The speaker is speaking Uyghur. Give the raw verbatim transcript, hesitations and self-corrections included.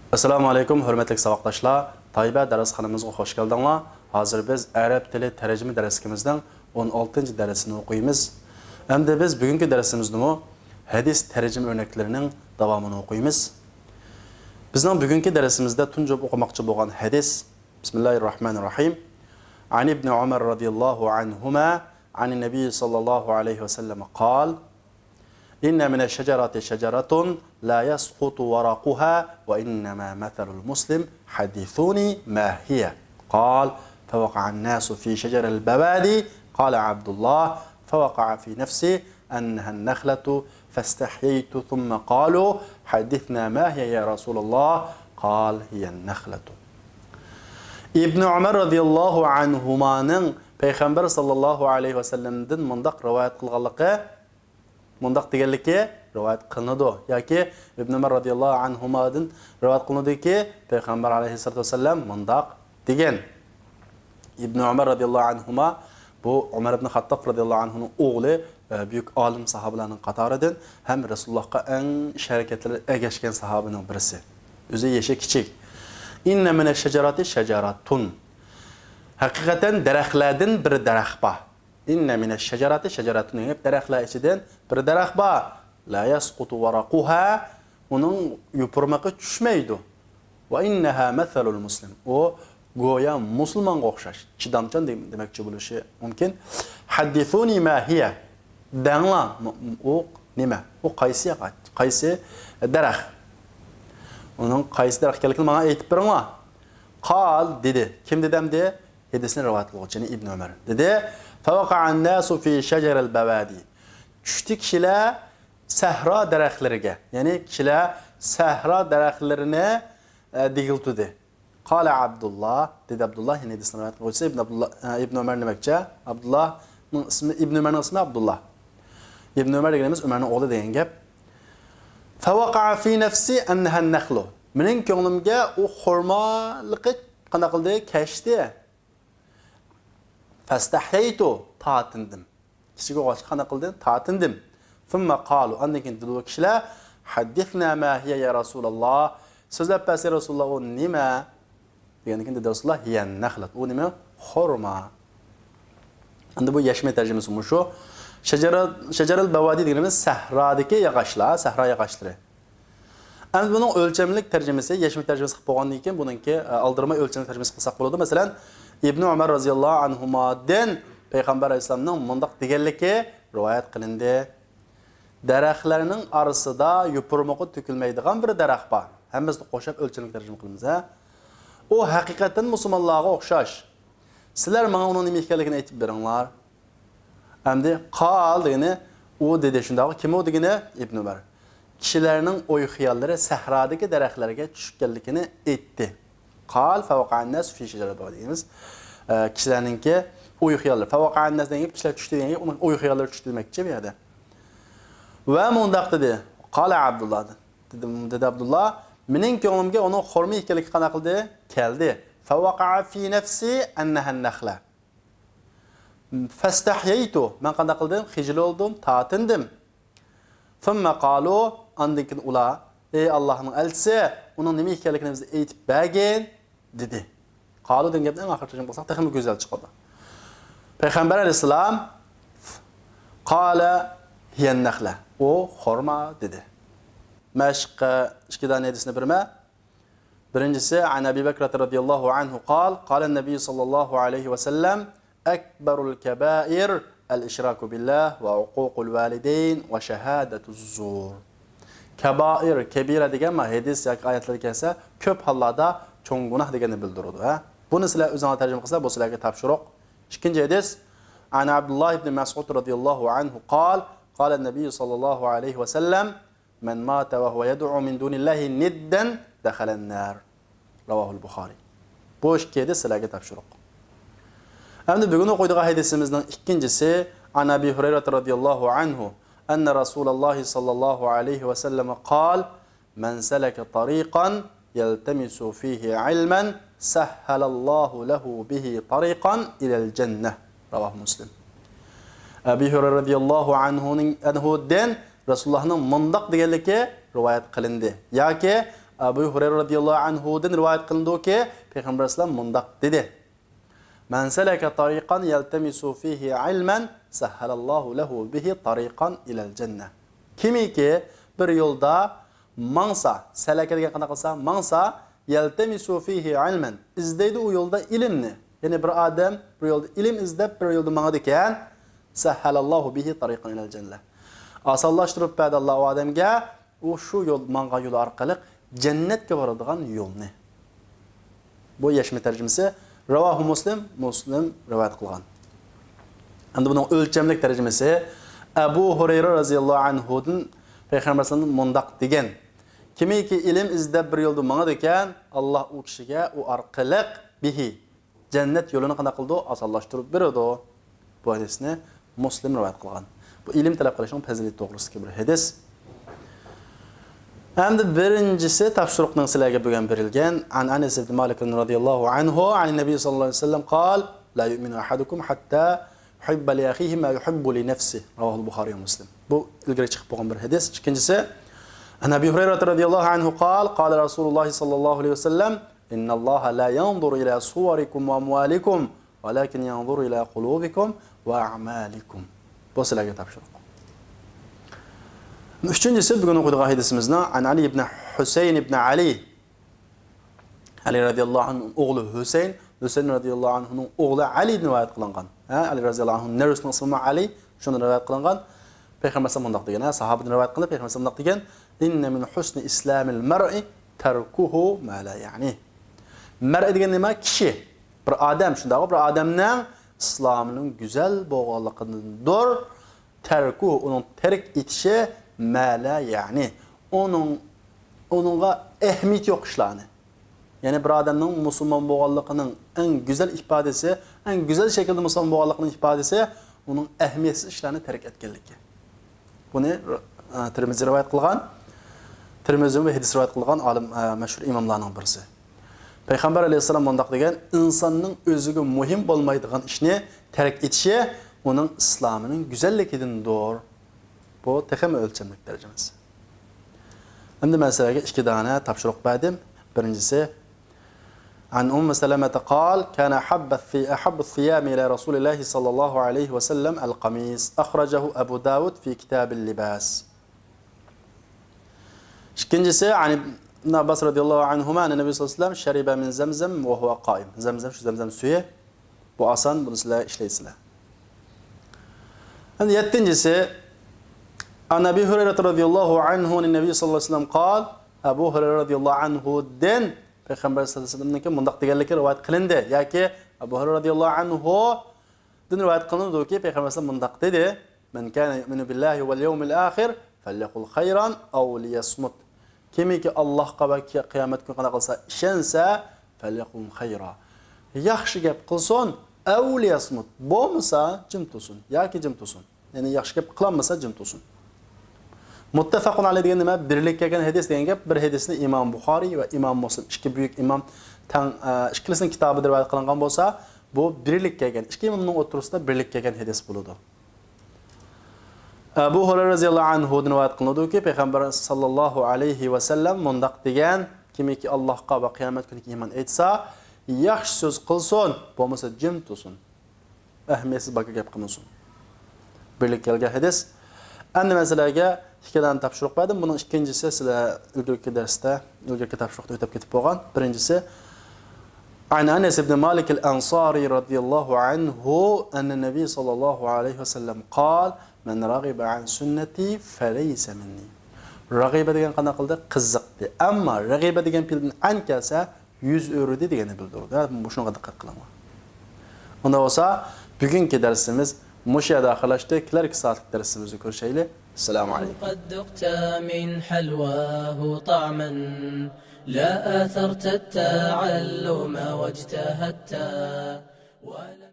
ئەسسالامۇ ئەلەيكۇم، ھۆرمەتلىك ساۋاقداشلار. تايبە دەرسخانىمىزغا خوش كەلدىڭلار. ھازىر بىز ئەرەب تىلى تەرجىمە دەرسلىكىمىزنىڭ ئون ئالتىنچى دەرسىنى ئوقۇيمىز. ئەمدى بىز بۈگۈنكى دەرسىمىزدىمۇ ھەدىس تەرجىمە ئۆرنەكلىرىنىڭ داۋامىنى ئوقۇيمىز. بىزنىڭ بۈگۈنكى دەرسىمىزدە تۇنجى ئوقۇماقچى بولغان ھەدىس، بىسمىللاھىررەھمانىررەھىم. عن ابن عمر رضي الله عنهما عن النبي صلى الله عليه وسلم قال: إن من الشجرة شجرة لا يسقط ورقها وإنما مثل المسلم، حدثوني ما هي. قال: فوقع الناس في شجر البوادي. قال عبد الله: فوقع في نفسي أنها النخلة فاستحييت، ثم قالوا: حدثنا ما هي يا رسول الله؟ قال: هي النخلة. ئىبن ئۆمەر رەزىياللاھۇ ئەنھۇمانىڭ پەيغەمبەر ساللاللاھۇ ئەلەيھى ۋەسەللەمدىن مۇنداق رىۋايەت قىلغانلىقى، مۇنداق دېگەنلىكى رىۋايەت قىلىنىدۇ. ياكى ئىبن ئۆمەر رەزىياللاھۇ ئەنھۇمادىن رىۋايەت قىلىنىدۇكى، پەيغەمبەر ئەلەيھىسسالاتۇ ۋەسسالام مۇنداق دېگەن. ئىبن ئۆمەر رەزىياللاھۇ ئەنھۇما، بۇ ئۆمەر ئىبن خەتتاب رەزىياللاھۇ ئەنھۇنىڭ ئوغلى، ئە، بۈيۈك ئالىم ساھابىلەرنىڭ قاتارىدىن ھەم رەسۇلۇللاھقا ئەڭ ئىش ھەرىكەتلىرى ئەگەشكەن ساھابىنىڭ بىرسى. ئۆزى يېشى كىچىك. إن من الشجرة شجرة. ھەقىقەتەن دەرەخلەردىن بىر دەرەخ بار. إن من الشجرة شجرة دېگەن گەپ دەرەخلەر ئىچىدىن بىر دەرەخ بار. لا يسقط ورقها، ئۇنىڭ يوپۇرمىقى چۈشمەيدۇ. وإنها مثل المسلم، ئۇ گويا مۇسۇلمانغا ئوخشاش، چىدامچان دېم-، دېمەكچى بولۇشى مۇمكىن. حدثوني ما هي، دەڭلار، م-، ئۇ نېمە؟ ئۇ قايسى ياغاچ؟ قايسى دەرەخ؟ ئۇنىڭ قايسى دەرەخ ئىكەنلىكىنى ماڭا ئېيتىپ بېرىڭلار. قال، دېدى. كىم دېدى ئەمدى؟ ھەدىسنى رىۋايەت قىلغۇچى، يەنى ئىبن ئۆمەر. دېدى: فوقع الناس في شجر البوادي. چۈشتى كىشىلەر سەھرا دەرەخلىرىگە، يەنى كىشىلەر سەھرا دەرەخلىرىنى، ئە، دىگىلتىدى. قال عبد الله، دېدى ئابدۇللا، يەنى ھەدىسنى رىۋايەت قىلغۇچى ئىبن ئابدۇللا، ئە، ئىبن ئۆمەر دېمەكچى. ئابدۇللانىڭ ئىسمى، ئىبن ئۆمەرنىڭ ئىسمى ئابدۇللا. ئىبن ئۆمەر دېگىنىمىز ئۆمەرنىڭ ئوغلى دېگەن گەپ. فوقع في نفسي أنها النخل. مېنىڭ كۆڭلۈمگە ئۇ خورمالىقى قانداق قىلدى؟ كەچتى. فاستحييت، تارتىندىم. كىچىك ئوغاچقا قانداق قىلدىم؟ تارتىندىم. ثم قالوا، ئاندىن كېيىن دېدى ئۇ كىشىلەر: حدثنا ما هي يا رسول الله؟ سۆزلەپ بەرسە، رەسۇلۇللا، ئۇ نېمە؟ دېگەندىن كېيىن دېدى رەسۇلۇللا: هي النخلة. ئۇ نېمە؟ خورما. ئەمدى بۇ يەشمە تەرجىمىسى مۇشۇ. شجرة، شجر البوادي دېگىنىمىز سەھرادىكى ياغاچلار، سەھرا ياغاچلىرى. ئەمدى بۇنىڭ ئۆلچەملىك تەرجىمىسى، يەشمە تەرجىمىسى قىلىپ بولغاندىن كېيىن، بۇنىڭكى، ئە، ئالدىرىماي ئۆلچەملىك تەرجىمىسى قىلساق بولىدۇ. مەسىلەن، ئىبن ئۆمەر رەزىياللاھۇ ئەنھۇمادىن پەيغەمبەر ئەلەيھىسسالامنىڭ مۇنداق دېگەنلىكى رىۋايەت قىلىندى: دەرەخلەرنىڭ ئارىسىدا يوپۇرمىقى تۆكۈلمەيدىغان بىر دەرەخ بار. ھەممىسىنى قوشاپ ئۆلچەملىك تەرجىمە قىلىمىز، ھە؟ ئۇ ھەقىقەتەن مۇسۇلمانلارغا ئوخشاش. سىلەر ماڭا ئۇنىڭ نېمە ئىكەنلىكىنى ئېيتىپ بېرىڭلار. ئەمدى قال دېگىنى، ئۇ دېدى، شۇنداققۇ، كىم ئۇ دېگىنى؟ ئىبن ئۆمەر. كىشىلەرنىڭ ئوي-خىياللىرى سەھرادىكى دەرەخلەرگە چۈشۈپ كەلگەنلىكىنى ئېيتتى. قال فوقع الناس في شجر البوادي دېگىنىمىز، ئە، كىشىلەرنىڭكى ئوي-خىياللىرى. فوقع الناس دېگەن گەپ كىشىلەر چۈشتى دېگەن گەپ، ئۇنىڭ ئوي-خىياللىرى چۈشتى دېمەكچى بۇ يەردە. ۋە مۇنداق دېدى. قال عبد الله، دېدى، دېدى ئابدۇللا، مېنىڭ كۆڭلۈمگە ئۇنىڭ خورما ئىكەنلىكى قانداق قىلدى؟ كەلدى. فوقع في نفسي أنها النخلة. فاستحييت، مەن قانداق قىلدىم؟ خىجىل بولدۇم، تارتىندىم. ثم قالوا، ئاندىن كېيىن ئۇلار، ئەي ئاللاھنىڭ ئەلچىسى، ئۇنىڭ نېمە ئىكەنلىكىنى بىزگە ئېيتىپ بەرگىن، دېدى. قالوا دېگەن گەپنى ئەڭ ئاخىرى تەرجىمە قىلساق تېخىمۇ گۈزەل چىقىدۇ. پەيغەمبەر ئەلەيھىسسالام، قال هي النخلة، ئۇ خورما، دېدى. مەشىققە ئىككى دانە ھەدىسنى بېرىمەن. بىرىنچىسى، عن أبي بكرة رضي الله عنه قال، قال النبي صلى الله عليه وسلم، أكبر الكبائر الإشراك بالله وعقوق الوالدين وشهادة الزور. كبائر، كەبىرە دېگەن ما ھەدىس ياكى ئايەتلەردە كەلسە، كۆپ ھاللاردا چوڭ گۇناھ دېگەننى بىلدۈرىدۇ، ھە؟ بۇنى سىلەر ئۆزۈڭلار تەرجىمە قىلسا، بۇ سىلەرگە تاپشۇرۇق. ئىككىنچى ھەدىس، عن عبد الله بن مسعود رضي الله عنه قال، قال النبي صلى الله عليه وسلم، من مات وهو يدعو من دون الله ندا دخل النار. رواه البخاري. بۇ ئىككى ھەدىس سىلەرگە تاپشۇرۇق. ئەمدى بۈگۈن ئوقۇيدىغان ھەدىسىمىزنىڭ ئىككىنچىسى، عن أبي هريرة رضي الله عنه أن رسول الله صلى الله عليه وسلم قال، من سلك طريقا يلتمس فيه علما سهل الله له به طريقا إلى الجنة. رواه مسلم. ئەبۇ ھۇرەيرە رەزىياللاھۇ ئەنھۇنىڭ، ئەنھۇدىن رەسۇلۇللاھنىڭ مۇنداق دېگەنلىكى رىۋايەت قىلىندى. ياكى ئەبۇ ھۇرەيرە رەزىياللاھۇ ئەنھۇدىن رىۋايەت قىلىنىدۇكى، پەيغەمبەر ئەلەيھىسسالام مۇنداق دېدى: مەن سەلەكە تارىقەن يەلتەمىسۇ فىھى ئىلمەن سەھھەلەللاھۇ لەھۇ بىھى تارىقەن ئىلەل جەننە. كىمكى بىر يولدا ماڭسا، سەلەكە دېگەن قانداق قىلسا، ماڭسا، يەلتەمىسۇ فىھى ئىلمەن، ئىزدەيدۇ ئۇ يولدا ئىلىمنى. يەنى بىر ئادەم بىر يولدا ئىلىم ئىزدەپ، بىر يولدا ماڭىدىكەن، سەھھەلەللاھۇ بىھى تارىقەن ئىلەل جەننە. ئاسانلاشتۇرۇپ بەردى ئاللا ئۇ ئادەمگە، ئۇ شۇ يول، ماڭغان يولى ئارقىلىق جەننەتكە بارىدىغان يولنى. بۇ يەشمە تەرجىمىسى. رەۋاھۇ مۇسلىم، مۇسلىم رىۋايەت قىلغان. ئەمدى بۇنىڭ ئۆلچەملىك تەرجىمىسى، ئەبۇ ھۇرەيرە رەزىياللاھۇ ئەنھۇدىن پەيغەمبەر ئەلەيھىسسالام مۇنداق دېگەن: كىمكى ئىلىم ئىزدەپ بىر يولدا ماڭىدىكەن، ئاللا ئۇ كىشىگە ئۇ ئارقىلىق بىھى، جەننەت يولىنى قانداق قىلىدۇ؟ ئاسانلاشتۇرۇپ بېرىدۇ. بۇ ھەدىسنى مۇسلىم رىۋايەت قىلغان. بۇ ئىلىم تەلەپ قىلىشنىڭ پەزىلىتى توغرىسىدىكى بىر ھەدىس. ئەمدى بىرىنچىسى تاپشۇرۇقنىڭ سىلەرگە بۈگۈن بېرىلگەن. عن أنس بن مالك رضي الله عنه عن النبي صلى الله عليه وسلم قال: لا يؤمن أحدكم حتى يحب لأخيه ما يحب لنفسه. رواه البخاري ومسلم. بۇ ئىلگىرى چىقىپ بولغان بىر ھەدىس. ئىككىنچىسى، عن أبي هريرة رضي الله عنه قال: قال رسول الله صلى الله عليه وسلم: إن الله لا ينظر إلى صوركم وأموالكم ولكن ينظر إلى قلوبكم وأعمالكم. بۇ سىلەرگە تاپشۇرۇق. ئۈچىنچىسى، بۈگۈن ئوقۇيدىغان ھەدىسىمىزنىڭ عن علي بن حسين بن علي. ئەلى رەزىياللاھۇ ئەنھۇنىڭ ئوغلى ھۈسەيىن، ھۈسەيىن رەزىياللاھۇ ئەنھۇنىڭ ئوغلى ئەلىدىن رىۋايەت قىلىنغان. ھە، ئەلى رەزىياللاھۇ ئەنھۇنىڭ نەۋرىسىنىڭ ئىسمىمۇ ئەلى، شۇنى رىۋايەت قىلىنغان. پەيغەمبەر ئەلەيھىسسالام مۇنداق دېگەن، ھە، ساھابىدىن رىۋايەت قىلىپ، پەيغەمبەر ئەلەيھىسسالام مۇنداق دېگەن: إن من حسن إسلام المرء تركه ما لا يعنيه. مەرئ دېگەن نېمە؟ كىشى. بىر ئادەم، شۇنداقغۇ، بىر ئادەمنىڭ ئىسلامىنىڭ گۈزەل بولغانلىقىدىندۇر، تەركۇ، ئۇنىڭ تەرك ئېتىشى، مەلا، يەنى ئۇنىڭ، ئۇنىڭغا ئەھمىيىتى يوق ئىشلارنى. يەنى بىر ئادەمنىڭ مۇسۇلمان بولغانلىقىنىڭ ئەڭ گۈزەل ئىپادىسى، ئەڭ گۈزەل شەكىلدە مۇسۇلمان بولغانلىقىنىڭ ئىپادىسى ئۇنىڭ ئەھمىيەتسىز ئىشلارنى تەرك ئەتكەنلىكى. بۇنى، ئە، تىرمىزى رىۋايەت قىلغان. تىرمىزى ۋە ھەدىس رىۋايەت قىلغان ئالىم، ئە، مەشھۇر ئىماملارنىڭ بىرسى. پەيغەمبەر ئەلەيھىسسالام مۇنداق دېگەن: ئىنساننىڭ ئۆزىگە مۇھىم بولمايدىغان ئىشنى تەرك ئېتىشى ئۇنىڭ ئىسلامىنىڭ گۈزەللىكىدىندۇر. بۇ تېخىمۇ ئۆلچەملىك تەرجىمىسى. ئەمدى مەن سىلەرگە ئىككى دانە تاپشۇرۇق بەردىم. بىرىنچىسى، عن أم سلمة قال: كان أحب الثي-، أحب الثياب إلى رسول الله صلى الله عليه وسلم القميص. أخرجه أبو داود في كتاب اللباس. ئىككىنچىسى، عن ابن عباس رضي الله عنهما أن النبي صلى الله عليه وسلم شرب من زمزم وهو قائم. زەمزەم، شۇ زەمزەم سۈيى. بۇ ئاسان، بۇنى سىلەر ئىشلەيسىلەر. ئەمدى يەتتىنچىسى، عن أبي هريرة رضي الله عنه أن النبي صلى الله عليه وسلم قال. ئەبۇ ھۇرەيرە رەزىياللاھۇ ئەنھۇدىن پەيغەمبەر سەللەللاھۇ ئەلەيھى ۋەسەللەمنىڭكى مۇنداق دېگەنلىكى رىۋايەت قىلىندى. ياكى ئەبۇ ھۇرەيرە رەزىياللاھۇ ئەنھۇدىن رىۋايەت قىلىنىدۇكى، پەيغەمبەر سەللەللاھۇ ئەلەيھى ۋەسەللەم مۇنداق دېدى: من كان يؤمن بالله واليوم الآخر فليقل خيرا أو ليصمت. كىمكى ئاللاھقا ۋە قىيامەت كۈنىگە قانداق قىلسا ئىشەنسە، فليقل خيرا، ياخشى گەپ قىلسۇن، أو ليصمت، بولمىسا جىم تۇرسۇن ياكى جىم تۇرسۇن. يەنى ياخشى گەپ قىلالمىسا جىم تۇرسۇن. مۇتتەفەقۇن ئەلەيھ دېگەن نېمە؟ بىرلىككە كەلگەن ھەدىس دېگەن گەپ. بىر ھەدىسنى ئىمام بۇخارىي ۋە ئىمام مۇسلىم، ئىككى بۈيۈك ئىمام تەڭ، ئە، ئىككىلىسىنىڭ كىتابىدا رىۋايەت قىلىنغان بولسا، بۇ بىرلىككە كەلگەن، ئىككى ئىمامنىڭ ئوتتۇرىسىدا بىرلىككە كەلگەن ھەدىس بولىدۇ. ئەبۇ ھۇرەيرە رەزىياللاھۇ ئەنھۇدىن رىۋايەت قىلىنىدۇكى، پەيغەمبەر سەللەللاھۇ ئەلەيھى ۋەسەللەم مۇنداق دېگەن: كىمكى ئاللاھقا ۋە قىيامەت كۈنىگە ئىمان ئېيتسا، ياخشى سۆز قىلسۇن، بولمىسا جىم تۇرسۇن. ئەھمىيەتسىز باكا گەپ قىلمىسۇن. بىرلىككە كەلگەن ھەدىس. ئەمدى مەن سىلەرگە ئىككى دانە تاپشۇرۇق بەردىم. بۇنىڭ ئىككىنچىسى سىلەر ئىلگىرىكى دەرستە، ئىلگىرىكى تاپشۇرۇقتا ئۆتۈپ كېتىپ بولغان. بىرىنچىسى، عن أنس بن مالك الأنصاري رضي الله عنه أن النبي صلى الله عليه وسلم قال: من رغب عن سنتي فليس مني. رەغىبە دېگەن قانداق قىلدى؟ قىزىقتى. ئەمما رەغىبە دېگەن پېئىلدىن ئەن كەلسە، يۈز ئۆرۈدى دېگەننى بىلدۈرىدۇ. مۇشۇنىڭغا دىققەت قىلىڭلار. ئۇنداق بولسا، بۈگۈنكى دەرسىمىز مۇشۇ يەردە ئاخىرلاشتى. كېلەركى سائەتلىك دەرسىمىزدە كۆرۈشەيلى. ئەسسالامۇ ئەلەيكۇم. قد ذقت من حلواه طعما لا آثرت التعلم واجتهدت ولا